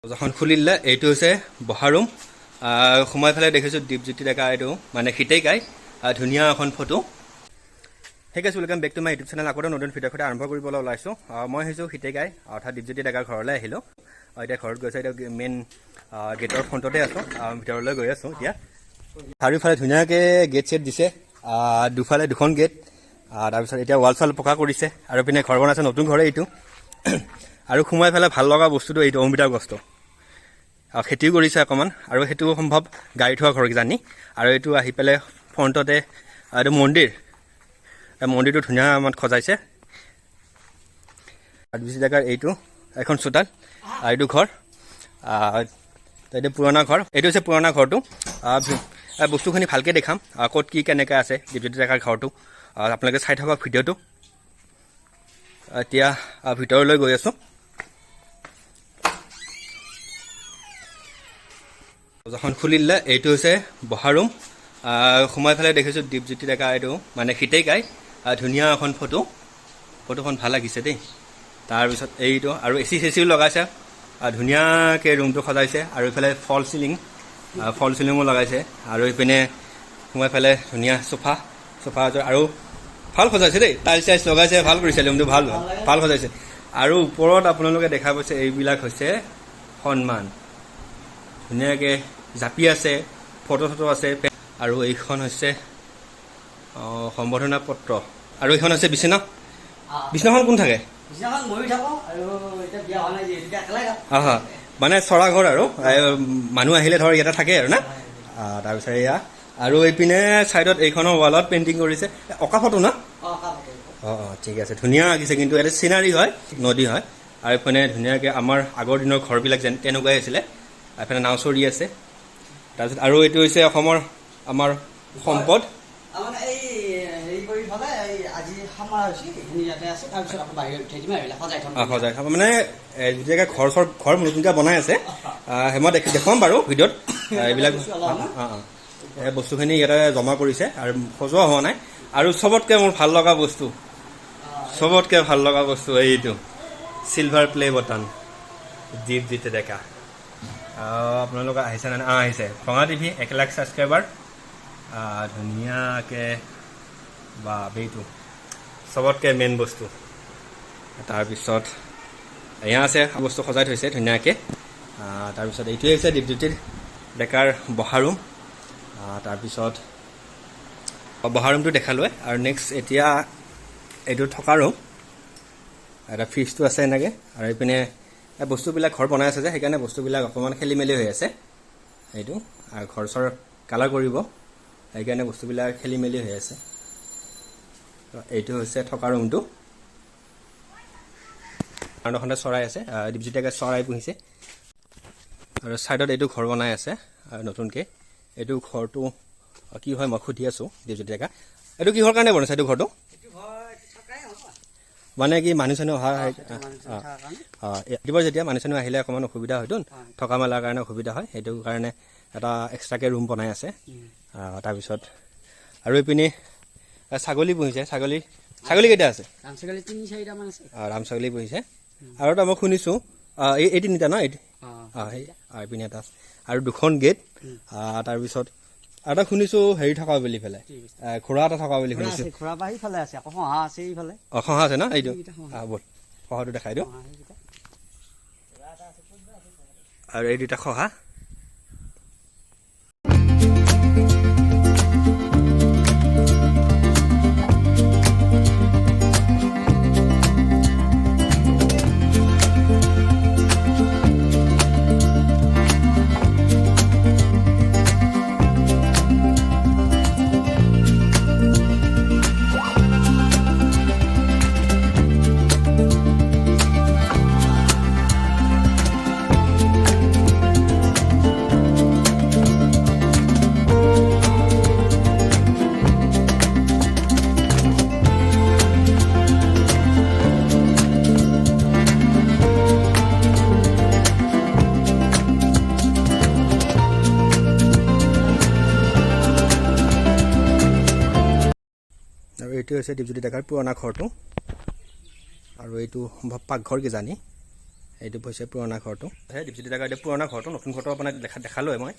দৰ্জাখন খুলি দিলে। এইটো হৈছে বহা ৰুম। সোমাই পেলাই দেখিছোঁ দীপজ্যোতি ডেকা, এইটো মানে হিতেইকাই, ধুনীয়া এখন ফটো। ঠিক আছে, welcome back to my YouTube channel. আকৌ এটা নতুন ভিডিঅ' সৈতে আৰম্ভ কৰিবলৈ ওলাইছোঁ। মই হৈছোঁ হিতেইকাই, অৰ্থাৎ দীপজ্যোতি ডেকাৰ ঘৰলৈ আহিলোঁ। এতিয়া ঘৰত গৈছোঁ, এতিয়া মেইন গেটৰ ফ্ৰণ্টতে আছোঁ, ভিতৰলৈ গৈ আছোঁ। এতিয়া চাৰিওফালে ধুনীয়াকৈ গেট চেট দিছে, দুফালে দুখন গেট। তাৰপিছত এতিয়া ৱাল চোৱাল পকা কৰিছে আৰু পিনে ঘৰ বনাইছে, নতুন ঘৰে এইটো। আৰু সোমাই পেলাই ভাল লগা বস্তুটো এইটো অমিতা গছটো। আৰু খেতিও কৰিছে অকণমান, আৰু সেইটো সম্ভৱ গাড়ী থোৱা ঘৰ কিজানি। আৰু এইটো আহি পেলাই ফ্ৰণ্টতে এইটো মন্দিৰ, এই মন্দিৰটো ধুনীয়া আমাত সজাইছে। আৰু বেছি জেগাৰ এইটো এখন চোতাল আৰু এইটো ঘৰ, এইটো পুৰণা ঘৰ। এইটো হৈছে পুৰণা ঘৰটো। বস্তুখিনি ভালকৈ দেখাম, ক'ত কি কেনেকৈ আছে দীপজ্যোতি ডেকাৰ ঘৰটো। আপোনালোকে চাই থাকক ভিডিঅ'টো। এতিয়া ভিতৰলৈ গৈ আছোঁ। দৰ্জাখন খুলি দিলে। এইটো হৈছে বহা ৰুম। সোমাই পেলাই দেখিছোঁ দীপজ্যোতি ডেকা, এইটো মানে হিতেইকাই, ধুনীয়া এখন ফটো। ফটোখন ভাল লাগিছে দেই। তাৰপিছত এইটো আৰু এ চি চেচিও লগাইছে, ধুনীয়াকৈ ৰুমটো সজাইছে। আৰু এইফালে ফল চিলিঙো লগাইছে। আৰু এইপিনে সোমাই পেলাই ধুনীয়া চোফা, চোফা আৰু ভাল সজাইছে দেই। টাইলছ চাইলছ লগাইছে, ভাল কৰিছে ৰুমটো, ভাল ভাল সজাইছে। আৰু ওপৰত আপোনালোকে দেখা পাইছে এইবিলাক হৈছে সন্মান, ধুনীয়াকৈ জাপি আছে, ফটো চটো আছে। আৰু এইখন হৈছে সম্বৰ্ধনা পত্ৰ। আৰু এইখন হৈছে বিচনা। বিচনাখন কোন থাকে? মানে চৰা ঘৰ, আৰু মানুহ আহিলে ধৰ ইয়াতে থাকে আৰু না। তাৰপিছত এয়া আৰু এইপিনে ছাইডত এইখনৰ ৱালত পেইণ্টিং কৰিছে, অঁকা ফটো না। অঁ অঁ, ঠিক আছে, ধুনীয়া লাগিছে। কিন্তু ইয়াতে চিনাৰী হয়, নদী হয়। আৰু এইপিনে ধুনীয়াকৈ আমাৰ আগৰ দিনৰ ঘৰবিলাক যেন তেনেকুৱাই আছিলে। এইফালে নাও চৰি আছে। তাৰপিছত আৰু এইটো হৈছে অসমৰ আমাৰ সম্পদ। সজাই থম মানে যেতিয়া ঘৰ চৰ ঘৰ নতুনকৈ বনাই আছে, মই দেখুৱাম বাৰু ভিডিঅ'ত এইবিলাক। অঁ অঁ, এই বস্তুখিনি ইয়াতে জমা কৰিছে আৰু সজোৱা হোৱা নাই। আৰু চবতকৈ মোৰ ভাল লগা বস্তু, চবতকৈ ভাল লগা বস্তু এইটো চিলভাৰ প্লে বটন, দীপজ্যোতি ডেকা। আপোনালোকে আহিছে নে? অঁ, আহিছে। খঙা টিভি 1 লাখ ছাবস্ক্ৰাইবাৰ, ধুনীয়াকৈ বা এইটো চবতকৈ মেইন বস্তু। তাৰপিছত এয়া আছে, বস্তু সজাই থৈছে ধুনীয়াকৈ। তাৰপিছত এইটোৱে হৈছে দীপজ্যোতি ডেকাৰ বহা ৰুম। তাৰপিছত বহা ৰুমটো দেখালোৱে। আৰু নেক্সট এতিয়া এইটো থকা ৰুম। এটা ফ্ৰিজটো আছে এনেকৈ। আৰু এইপিনে বস্তুবিলাক ঘৰ বনাই আছে যে, সেইকাৰণে বস্তুবিলাক অকণমান খেলি মেলি হৈ আছে এইটো। আৰু ঘৰ চৰ কালাৰ কৰিব, সেইকাৰণে বস্তুবিলাক খেলি মেলি হৈ আছে। এইটো হৈছে থকা ৰুমটো। বাৰাণ্ডাখনতে চৰাই আছে, দীপজ্যোতি ডেকাই চৰাই পুহিছে। আৰু ছাইডত এইটো ঘৰ বনাই আছে নতুনকৈ। এইটো ঘৰটো কি হয় মই সুধি আছোঁ দীপজ্যোতি ডেকা, এইটো কিহৰ কাৰণে বনাইছে এইটো ঘৰটো? মানে কি মানুহ চানুহ অহা, ৰাতিপুৱা যেতিয়া মানুহ চানুহ আহিলে অকণমান অসুবিধা হয়তো, থকা মেলাৰ কাৰণে অসুবিধা হয়, সেইটো কাৰণে এটা এক্সট্ৰাকৈ ৰুম বনাই আছে। তাৰপিছত আৰু এইপিনে ছাগলী পুহিছে। ছাগলী ছাগলী কেইটা আছে? ৰাম ছাগলী পুহিছে। আৰু এটা মই শুনিছোঁ, এই তিনিটা ন, এইপিনে এটা আছে আৰু দুখন গেট। তাৰপিছত আৰু এটা শুনিছোঁ হেৰি থকা বুলি পেলাই, ঘোঁৰা এটা থকা বুলি শুনিছোঁ। অঁ, শহা আছে ন এইটো? ব'ল শহাটো দেখাই দিওঁ। আৰু এই দুটা শহা। আৰু এইটো হৈছে দীপজ্যোতি ডেকাৰ পুৰণা ঘৰটো। আৰু এইটো সম্ভৱ পাকঘৰ কিজানি। এইটো হৈছে পুৰণা ঘৰটো। সেই দীপজ্যোতি ডেকাৰ এইটো পুৰণা ঘৰটো, নতুন ঘৰটো আপোনাক দেখালোৱে মই।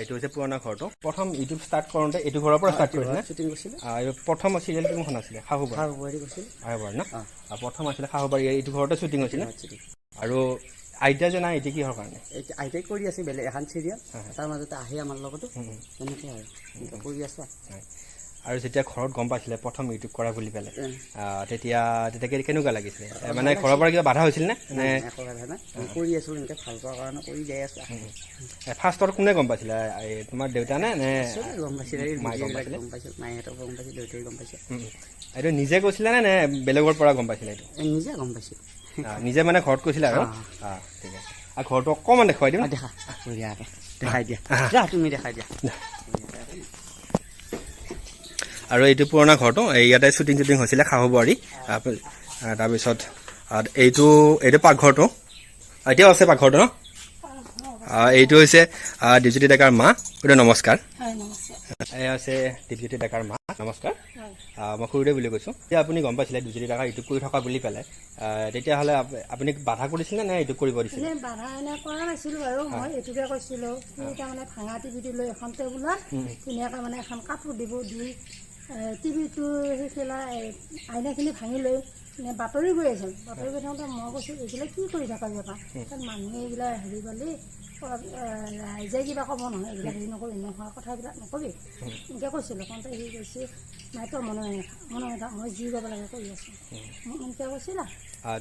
এইটো হৈছে পুৰণা ঘৰটো। প্ৰথম ইউটিউব ষ্টাৰ্ট কৰোঁতে এইটো ঘৰৰ পৰা ষ্টাৰ্ট কৰিছিলে? শ্বুটিং কৰিছিলে। এইটো প্ৰথম চিৰিয়েল কোনখন আছিলে? শাহুবাৰী। শাহুবাৰী কৰিছিল। শাহুবাৰী ন? প্ৰথম আছিলে শাহুবাৰী, এইটো ঘৰতে শ্বুটিং হৈছিলে। শ্বুটিং। আৰু আইডিয়া যে নাই এতিয়া কিহৰ কাৰণে? এতিয়া আইতাই কৰি আছে বেলেগ এখন চিৰিয়েল, তাৰ মাজতে আহে আমাৰ লগতো, তেনেকৈ আৰু এনেকৈ কৰি আছোঁ। হয়। আৰু যেতিয়া ঘৰত গম পাইছিলে প্ৰথম ইউটিউব কৰা বুলি পেলাই, তেতিয়া তেতিয়া কেনেকুৱা লাগিছিলে? মানে ঘৰৰ পৰা কিবা বাধা হৈছিল নে? নে একো বাধা নাই, আমি কৰি আছোঁ এনেকৈ ভাল পোৱাৰ কাৰণে কৰি যাই আছোঁ। ফাৰ্ষ্টত কোনে গম পাইছিলে? এই তোমাৰ দেউতা নে নে চবেই গম পাইছিলে, এই মায়ে গম বুজিবিলাক পাইছিলে? গম পাইছিল, মায়েহঁতেও গম পাইছিল, দেউতাই গম পাইছিল। এইটো নিজে কৈছিলে নে নে বেলেগৰ পৰা গম পাইছিলে এইটো? এই নিজে গম পাইছিল। নিজে মানে ঘৰত কৈছিলে আৰু? ঠিক আছে। আৰু ঘৰটো অকণমান দেখুৱাই দিম। দেখা, বঢ়িয়াকে দেখাই দিয়া, যা তুমি দেখাই দিয়া। আৰু এইটো পুৰণা ঘৰটো, এই ইয়াতে শ্বুটিং শ্বুটিং হৈছিলে শাহু বোৱাৰী। তাৰপিছত এইটো পাকঘৰটো এতিয়াও আছে, পাকঘৰটো ন? এইটো হৈছে দীপজ্যোতি ডেকাৰ মা। বাইদেউ নমস্কাৰ। হয়, নমস্কাৰ। এয়া হৈছে দীপজ্যোতি ডেকাৰ মা, নমস্কাৰ। হয়। মই খুৰীদেউ বুলি কৈছোঁ। যেতিয়া আপুনি গম পাইছিলে দীপজ্যোতি ডেকা ইউটিউব কৰি থকা বুলি পেলাই, তেতিয়াহ'লে আপুনি বাধা কৰিছিলে নে ইউটিউব কৰিব দিছিলে? এনে বাধা এনে কৰা নাছিলোঁ বাৰু, মই এইটোকে কৈছিলোঁ কি তাৰমানে ভাঙা টিভিটো লৈ এখন টেবুলত ধুনীয়াকৈ মানে এখন কাপোৰ দিব দি টিভিটো সেইফালে আইনাখিনি ভাঙি লৈ মানে বাতৰি গৈ আছিল। বাতৰি গৈ থাকোঁতে মই কৈছোঁ এইবিলাক কি কৰি থাকা জেগা, তাত মানুহে এইবিলাক হেৰি পালি ৰাইজে কিবা ক'ব নহয়, এইবিলাক হেৰি নকবি, নোহোৱা কথাবিলাক নকবি, এনেকৈ কৈছিলোঁ। কওঁতে সি কৈছে নাই তই মনে মনে থাক, মনে মনে থাক, মই যি কৰিব লাগে কৰি আছোঁ, মোক এনেকৈ কৈছিল।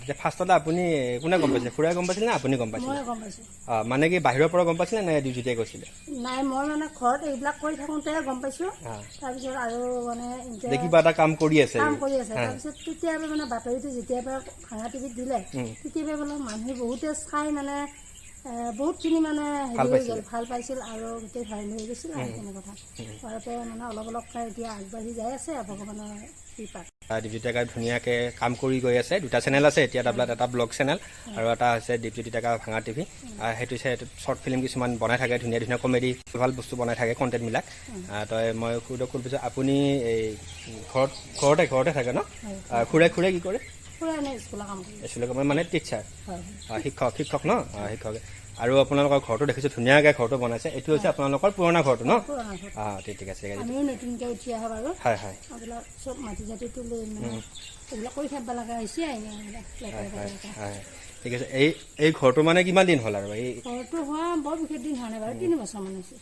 তেতিয়া ফাৰ্ষ্টতে আপুনি কোনে গম পাইছিলে? খুৰাই গম পাইছিলে নে আপুনি গম পাইছিলে? ময়ে গম পাইছোঁ। মানে কি বাহিৰৰ পৰা গম পাইছিলে নে দীপজ্যোতিয়ে কৈছিলে? নাই, মই মানে ঘৰত এইবিলাক কৰি থাকোঁতে গম পাইছোঁ। তাৰপিছত আৰু মানে এনেকৈ যে কিবা এটা কাম কৰি আছে, কাম কৰি আছে। তাৰপিছত তেতিয়াৰ পৰা মানে বাতৰিটো যেতিয়াৰ পৰা ভাঙা টিভিত দিলে, তেতিয়াৰ পৰা বোলে মানুহে বহুতে চাই মানে বহুতখিনি মানে হেৰি হৈ গ'ল, ভাল পাইছিল আৰু গোটেই ভাইৰেল হৈ গৈছিল আৰু তেনে কথা। ঘৰতে মানে অলপ অলপকৈ এতিয়া আগবাঢ়ি যাই আছে ভগৱানৰ কৃপাত। দীপজ্যোতি ডেকাই ধুনীয়াকৈ কাম কৰি গৈ আছে। দুটা চেনেল আছে এতিয়া তাবলাত, এটা ব্লগ চেনেল আৰু এটা হৈছে দীপজ্যোতি ডেকা ভাঙা টিভি। সেইটো হৈছে শ্বৰ্ট ফিল্ম কিছুমান বনাই থাকে, ধুনীয়া ধুনীয়া কমেডি ভাল বস্তু বনাই থাকে কণ্টেণ্টবিলাক। তই মই খুৰীদেউক সুধিছোঁ, আপুনি এই ঘৰতে থাকে ন? খুৰাই খুৰাই কি কৰে? খুৰাই এনে স্কুলৰ কাম কৰে। স্কুলৰ কাম মানে টিচাৰ? হয়। শিক্ষক ন? শিক্ষক। আৰু আপোনালোকৰ ঘৰটো দেখিছোঁ, ধুনীয়াকৈ ঘৰটো বনাইছে। এইটো হৈছে আপোনালোকৰ পুৰণা ঘৰটো ন? পুৰণা ঘৰ। ঠিক আছে, ঠিক আছে। আমিও নতুনকৈ উঠি অহা বাৰু। হয় হয়। এইবিলাক চব মাটি চাটি তুলি মানে এইবিলাক কৰি থাকিব লগা হৈছে এইবিলাক লেতেৰা পেতেৰাকৈ। হয়, ঠিক আছে। এই ঘৰটো মানে কিমান দিন হ'ল আৰু এই ঘৰটো হোৱা বৰ বিশেষ দিন হোৱা নাই বাৰু, 3 বছৰমান হৈছে।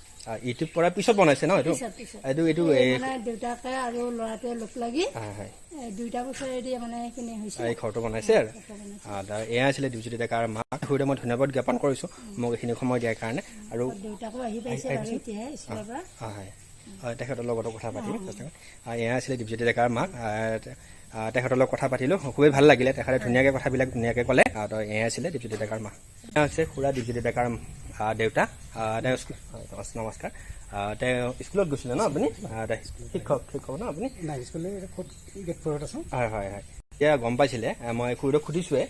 ইউটিউব কৰাৰ পিছত বনাইছে ন এইটো? পিছত। এইটো এই মানে দেউতাকে আৰু ল'ৰাটোৱে লগ লাগি হয় হয়। এই 2টা বছৰেদি মানে সেইখিনি হৈছে। এই ঘৰটো বনাইছে আৰু। ঘৰটো বনাইছে। এয়া আছিলে দীপজ্যোতি ডেকাৰ মাক। খুৰীদেউ মই ধন্যবাদ জ্ঞাপন কৰিছোঁ মোক এইখিনি সময় দিয়াৰ কাৰণে। আৰু দেউতাকো আহি পাইছে বাৰু এতিয়াহে স্কুলৰ পৰা। হয় হয়, তেখেতৰ লগতো কথা পাতিম। এয়া আছিলে দীপজ্যোতি ডেকাৰ মাক। তেখেতৰ লগত কথা পাতিলোঁ, খুবেই ভাল লাগিলে। তেখেতে ধুনীয়াকৈ কথাবিলাক ধুনীয়াকৈ ক'লে। তো এয়া আছিলে দীপজ্যোতি ডেকাৰ মা। এয়া হৈছে খুৰা দীপজ্যোতি ডেকাৰ দেউতা। তেওঁ স্কুল, হয়, নমস্কাৰ। তেওঁ স্কুলত গৈছিলে ন আপুনি? শিক্ষক ন আপুনি? নাই, স্কুললৈ ফ'ৰ্থ গ্ৰেড ফ'ৰত আছোঁ। হয় হয় হয়। এতিয়া গম পাইছিলে, মই খুৰীদেউক সুধিছোৱে,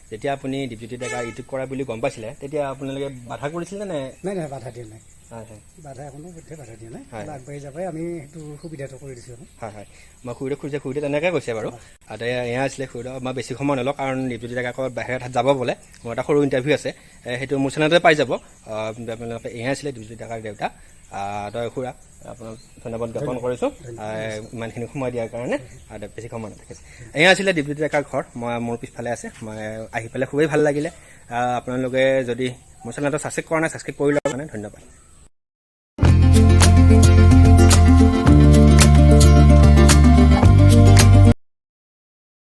যেতিয়া আপুনি দীপজ্যোতি ডেকা ইউটিউব কৰা বুলি গম পাইছিলে তেতিয়া আপোনালোকে বাধা কৰিছিলে নে? নাই নাই, বাধা দিয়া নাই। হয় হয়। বাধা কোনো পধ্যে বাধা দিয়া নাই। হয়। আগবাঢ়ি যাবই, আমি সেইটো সুবিধাটো কৰি দিছোঁ। হয় হয়, মই খুৰীদেউক সুধিছে, খুৰীদেউ তেনেকৈ কৈছে বাৰু। আৰু এয়া আছিলে খুৰীদেউ। মই বেছি সময় নলওঁ, কাৰণ দীপজ্যোতি ডেকা ক'ৰবাত বাহিৰত যাব বোলে, মোৰ এটা সৰু ইণ্টাৰভিউ আছে, সেইটো মোৰ চেনেলতে পাই যাব। আপোনালোকে এয়া আছিলে দীপজ্যোতি ডেকাৰ দেউতা। তই খুৰা, আপোনাক ধন্যবাদ জ্ঞাপন কৰিছোঁ ইমানখিনি সময় দিয়াৰ কাৰণে। আৰু বেছি সময় নাথাকে। এয়া আছিলে দীপজ্যোতি ডেকাৰ ঘৰ। মোৰ পিছফালে আছে। মই আহি পেলাই খুবেই ভাল লাগিলে। আপোনালোকে যদি মোৰ চেনেলটো ছাবস্ক্ৰাইব কৰা নাই, ছাবস্ক্ৰাইব কৰি লওক। মানে ধন্যবাদ।